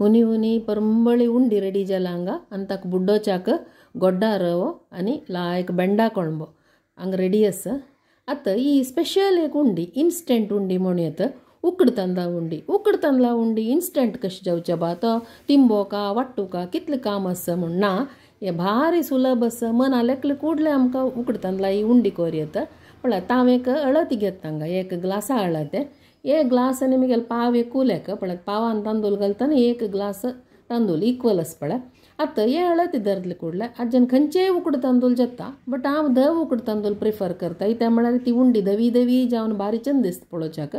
हुनी हुनी परंबळी उंडी रेडी जाला हांगा आनी ताका बुड्डोच्याक गोड्डा रवो आनी लायक बेंडा कोळंबो हांगा रेडी आसा. आतां ही स्पेशल एक उंडी इन्स्टंट उंडी म्हणून येता उकड तांदळा उंडी. उकड तांदळा उंडी इन्स्टंट कशी जावचे बा तो तिंबोका वाट्टुका कितलें काम आसा म्हूण ना, हे भारी सुलभ आसा. मना लेकले कुडले आमकां उकड तांदळा ही उंडी कोर येता. म्हळ्यार हांव एक हळद घेता हांगा एक ग्लासा हळद एक ग्लास आनी मुगेले पाव एक कुलेक पळय पावान तांदूळ घालतना एक ग्लास तांदूळ इक्वल आसा पळय. आतां हे हळद धरले कुडले आजन खंयचेय उकड तांदूळ जाता बट हांव धव उकड तांदूळ प्रिफर करता. त्या म्हळ्यार ती उंडी धवी धवी जावन बारीक चंद दिसता पळोवच्याक.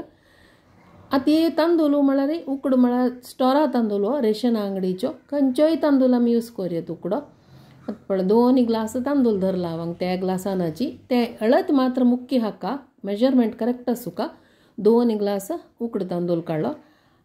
आतां हे तांदूळ म्हळ्यार उकड म्हळ्यार स्टोरा तांदूळ हो रेशन आंगडीच्यो खंयचोय तांदूळ आमी यूज करूं उकडो. आतां पळय 2 ग्लास तांदूळ धरला हांव त्या ग्लासानाची ते हळद मात्र मुख्य हाका मेजरमेंट करेक्ट आसूका. 2 ग्लास उकड तांदूळ काडलो.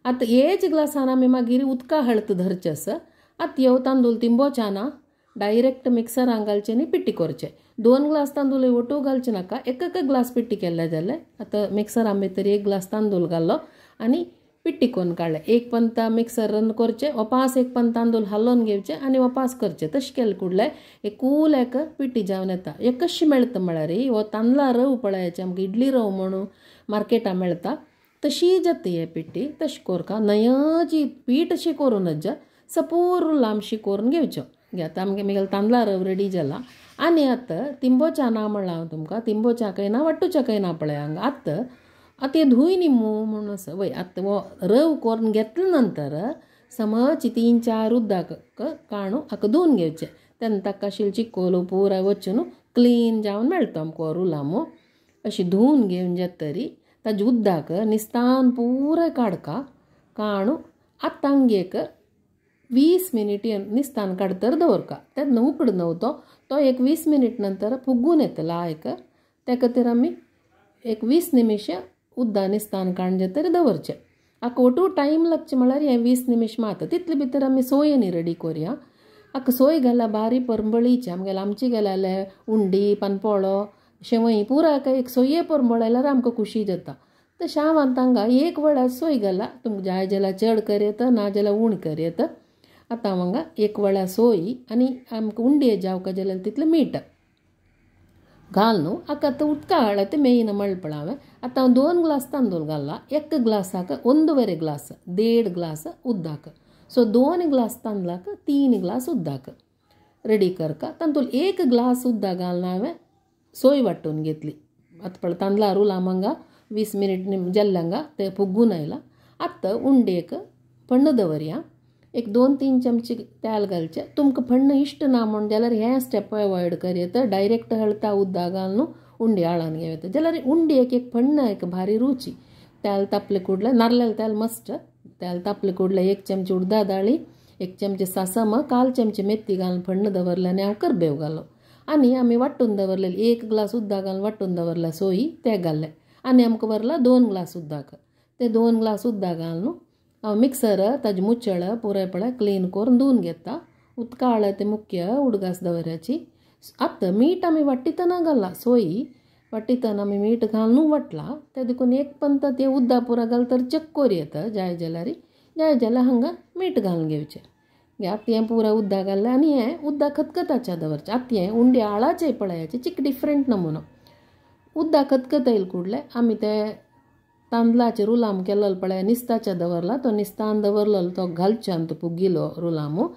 आतां हेच ग्लासान आमी मागीर उदका हळद धरचें आसा. आतां ह्यो तांदूळ तिंबोच्या ना डायरेक्ट मिक्सरान घालचें आनी पिट्टी करचें. 2 ग्लास तांदूळ ओटू घालचें नाका, एक एक ग्लास पिट्टी केल्ले जालें. आतां मिक्सरान भितर 1 ग्लास तांदूळ घालो आनी पिट्टी करून काडलें. एक पंता मिक्सर रन करचें ओपास एक पन तांदूळ हालोवन घेवचें आनी ओपास करचें. तशें केलें कुडलें एक कूल एक पिट्टी जावन येता. एक कशी मेळटा म्हळ्यार हो तांदळा रव पळयाचे आमकां इडली रव म्हणून मार्केटां मेळटा तशी जाता हे पिट्टी. तशें करका नयची पीठ अशी करूं नज सपूर लांबशी करून घेवच्यो. आतां आमगे मुगेलो तांदळा रव रेडी जाला. आनी आतां तिंबोच्या ना म्हणलां हांव तुमकां तिंबोच्या काय ना वाट्टूच्या काय ना पळय हांगा. आतां आतां हें धुय न्ही मू म्हणून आसा वय. आतां हो रव करून घेतले नंतर समज 3-4 उदक काणू हाका धुवन घेवचें. तेन्ना ताका आशिल्लें चिकोल पुराय वचून क्लीन जावन मेळटा आमकां रुलामो. अशी धुवन घेवन जातरी ताजे उदक निस्तान पुराय काडका काणू आतां हांगा एक 20 मिनिट निस्तान काडतर दवरका. तेन्ना उकड न्हू तो तो एक 20 मिनिट नंतर फुगून येतलो एक. त्या खातीर आमी एक 20 निमिश उद्दा निस्तान काडून जातरी दवरचें. हाका ओटू टायम लागचें म्हळ्यार हें 20 निमिश मात तितले भितर आमी सोय न्ही रेडी करुया. हाका सोय घाल्या बारी परंबळीची आमगेले आमची गेल्याले उंडी पानपोळो शेवई पुराय एक सोये परंबळयल्यार आमकां खुशी जाता. तशें हांव आतां हांगा एक वडा सोय घाला. तुमकां जाय जाल्यार चड करयता ना जाल्यार उण करयता. आतां हांव हांगा एक वडा सोय आनी आमकां उंडये जावका जाल्यार तितलें मीठ घाल न्हू. हाका आतां उदका हाडला तें मेन म्हणलें पळय हांवें. आतां हांव 2 ग्लास तांदूळ घालला. 1 ग्लासाक 1.5 ग्लास 1.5 ग्लास उदक. सो 2 ग्लास तांदळाक 3 ग्लास उदक रेडी करका. तांदूळ 1 ग्लास उदक घालून हांवें सोय वांटून घेतली. आतां पळय तांदळा रुलाम हांगा 20 मिनिट जाल्ले हांगा ते फुगून आयला. आतां उंडेक फण्ण दवरया. एक 2-3 चमचे तेल घालचें. तुमकां फण्ण इश्ट ना म्हूण जाल्यार हें स्टेप अवॉयड करयता. डायरेक्ट हळता उदक घालून उंडी आळान घेवता जाल्यार उंडी एक फण्ण एक भारी रुची. तेल तापले कुडलें नारलेलें तेल मस्ट. तेल तापले कुडलें 1 चमचे उडदा दाळी 1 चमचे सासम 1/4 चमचे मेथी घालून फण्ण दवरलें आनी हांव करबेव घालो. आनी आमी वांटून दवरलेले 1 ग्लास उदक घालून वांटून दवरला सोयी ते घाल्ले. आनी आमकां वरला 2 ग्लास उदक. ते 2 ग्लास उदक घालून हांव मिक्सर ताजे मुचळ पुराय पळय क्लीन करून धुवन घेता. उदका हाडला तें मुख्य उडगास दवरची. आतां मीठ आमी वाट्टितना घाला सोयी वाट्टितना आमी मीठ घालून वाटला ते देखून एक पंत तें उदक पुराय घाल तर चक्कोर येता जाय जाल्यार जाय जाल्यार हांगा मीठ घालून घेवचें. आतां हें पुराय उदक घाल्लें आनी हें उदक खतखताच्या दवरचें. आतां हें उंडे आळाचें पळयाचें चिक डिफरंट नमुनो. उदक खतखत कुडलें आमी तें तांदळाचे रुलाम केल्लो पळय निस्ताच्या दवरला तो निस्तान दवरलो तो घालच्यान तो पुगिलो रुलामू.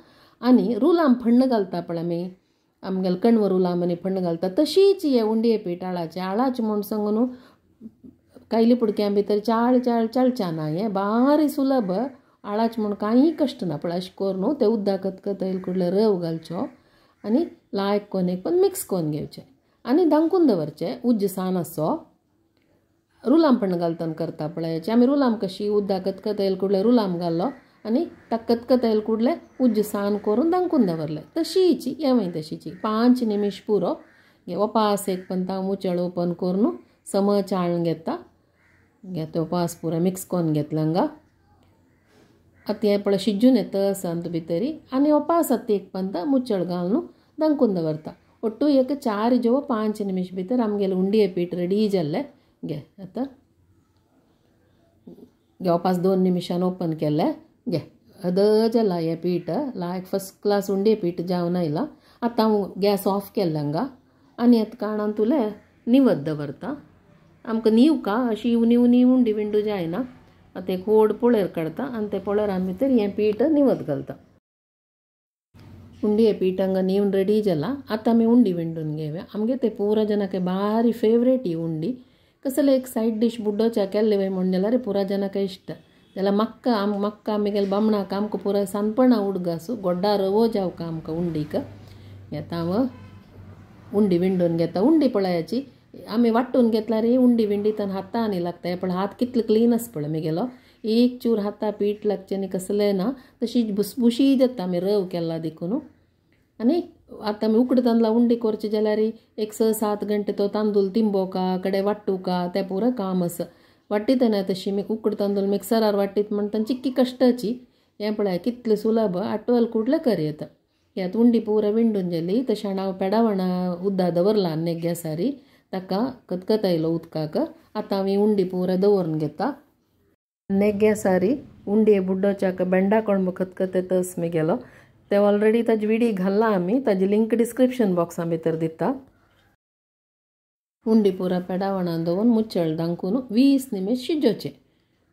आनी रुलाम फण्ण घालता पळय आमी आमगेले कण्व रुलाम आनी फण्ण घालता तशीच हे उंडये पीठ आळाचें. आळाचें म्हूण सांगू न्हू कायली पुडक्यां भितर चाळ चाळ चाळच्या ना हें बारी सुलभ आळाचें म्हूण कांय कश्ट ना. पळय अशें करून न्हू तें उदक खतखत कुडलें रव घालचो आनी लायक कोन एक पण मिक्स करून घेवचें आनी धांकून दवरचें. उज्ज सान आसचो. रुलाम पण घालतना करता पळयाचे आमी रुलाम कशी उदक खतखत कुडलें रुलाम घाल्लो आनी ताका खतखत कुडलें उज्ज सान करून धांकून दवरलें. तशीच हेंवूय तशीची 5 निमिश पुरो. ओपास एक पण हांव मुचळ ओपन करून सम चाळून घेता. घेता ओपास पुरो मिक्स करून घेतला हांगा. आतां हें पळय शिजून येता संत भितरी आनी ओपास आतां एक पंत मुचळ घालून धांकून दवरता. ಒಟ್ಟು एक 4 जेवो 5 निमिष भितर आमगेले उंडये पीठ रेडी जाल्लें. घे आतां घेवपास 2 निमिशान ओपन केलें. घे अद जाला हें पीठ लायक फर्स्ट क्लास उंडे पीठ जावन आयला. आतां हांव गॅस ऑफ केल्लो हांगा आनी आतां काणान तुले निवत दवरता. आमकां निवका अशी उनी उनी उंडी विंडू जायना. आतां एक व्हड पोळेर काडटा आनी ते पोळेरान भितर हें पीठ निवत घालता. उंडी पीठ हांगा निवन रेडी जाला. आतां आमी उंडी विंडून घेवया. आमगे ते पुरा जनाक भारी फेवरेट ही उंडी. कसले एक सायड डीश बुड्डोच्या केल्ले वय म्हण जाल्यार पुरा जनाक इश्ट. जाल्यार मक्का मक्का आमगेले बामणाक आमकां पुरा सानपणा उडगासू गोड्डा रवो जावका आमकां उंडीक. आतां हांव उंडी विंडून घेता. उंडी पळयाची आमी वांटून घेतल्यार उंडी विंडीतान हाता आनी लागता. पण हात कितलो क्लीन आसा पळय मिगेलो, एक चूर हाता पीठ लागचें आनी कसलें ना, तशी भुसभुशी जाता आमी रव केला देखून. आनी आतां आमी उकडे तांदळा उंडी करचे जाल्यार एक 6-7 घंटे तो तांदूळ तिंबोवका कडे वांटुका तें पुरो काम आसा. वाट्टीतना तशी मी उकडे तांदूळ मिक्सरार वाट्टीत म्हणटा चिक्की कश्टाची. हें पळय कितलें सुलभ आटवल कुडलें कर येता. ह्यात उंडी पुरा विंडून जाली. तशें हांव पेडावणा उद्दा दवरला आनी गॅसारी ताका कतकत आयलो उदकाक. आतां हांव उंडी पुरा दवरून घेता. गॅसारी उंडी बुड्डोच्याक बेंडा कोळंबो खतखतें तस मिगेलो ते ऑलरेडी ताजी विडी घाल्ला आमी, ताजी लिंक डिस्क्रिप्शन बॉक्सा भितर दिता. उंडी पुरा पेडावणान दवरून मुचळ दांकून 20 निमेश शिजोवचें.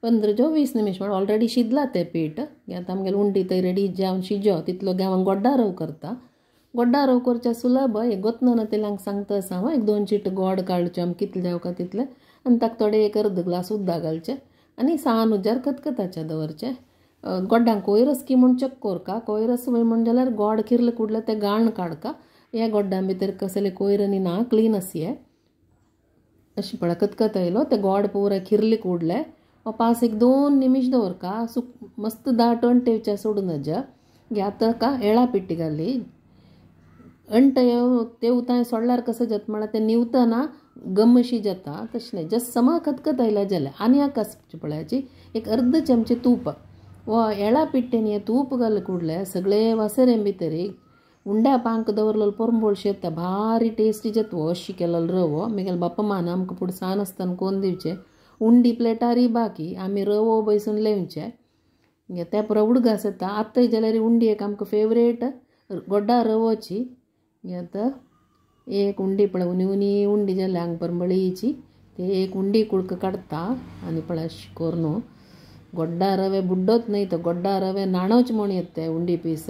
15-20 निमेश म्हण ऑलरेडी शिजला तें पीठ. आतां आमगेले उंडी थंय रेडी जावन शिजो तितलो हांव गोड्डा रव करता. गोड्डा रव करच्या सुलभ एक गोतना ना तेलांक सांगता आसा हांव. एक 2 चीट गोड काडचें आमी कितलें जावका तितलें आनी ताका थोडे एक अर्द ग्लास उदक घालचें आनी सान उजार खतखताचें दवरचें. गोड्डांक कोयर की म्हूण चेक कोरका, कोयर वय म्हण जाल्यार गोड किरले कुडले ते गाण काडका. ह्या गोड्डां भितर कसले कोयर आनी ना, क्लीन आस हे. अशें पळय कतकत आयलो ते गोड पुरा किरले कुडले पास एक 2 निमिश दवरका. सुक मस्त दाट अंटेवच्या सोडून नजा. आतां का येळा पिट्टी घाली अंट तेवतां सोडल्यार कसं जाता म्हळ्यार तें निवतना गमशी जाता तशें न्हय, जस्ट समा खतखत आयल्या जाल्यार. आनी आका पळयाची एक अर्द चमचे तूप वा येळा पिट्टेन हें तूप घाल कुडले सगळे वासरे भितर उंड्या पांक दवरलेलो पोरंबोळ शेता भारी टेस्टी जाता. अशी केलेलो रवो मिगेले बाप्पा मान आमकां पुढे सान आसतना कोण दिवचें उंडी प्लेटारय बाकी आमी रवो बैसून लेवचे त्या पुरो उडगास येता. आतां जाल्यार उंडी एक आमकां फेवरेट गोड्डा रवोची. आतां एक उंडी पळय उनी उनी उंडी जाल्या हांगा परंबळीची ते एक उंडी कुडको काडटा आनी पळय अशें करून गोड्डा रवे बुड्डोच न्हय तो गोड्डा रवे नाणोच म्हण येता ते उंडी पीस.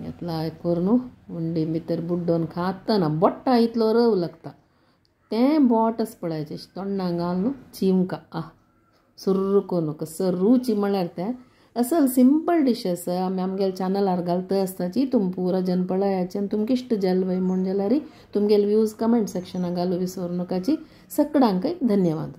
घेतला करून उंडी भितर बुड्डोन खातना बोट्टा इतलो रव लागता तें बोट आसा पळयाचें तोंडाक घालून चिमका आ सुर्र करून कसो रुची म्हळ्यार तें असल सिंपल डिश आसा. आमी आमगेले चॅनलार घालता आसताची तुम पुरा जन पळयाचे आनी तुमकां इश्ट जाल वय म्हूण जाल्यार तुमगेले व्यूज कमेंट सेक्शनाक घालू विसरू नाकाची. सगळ्यांकय धन्यवाद.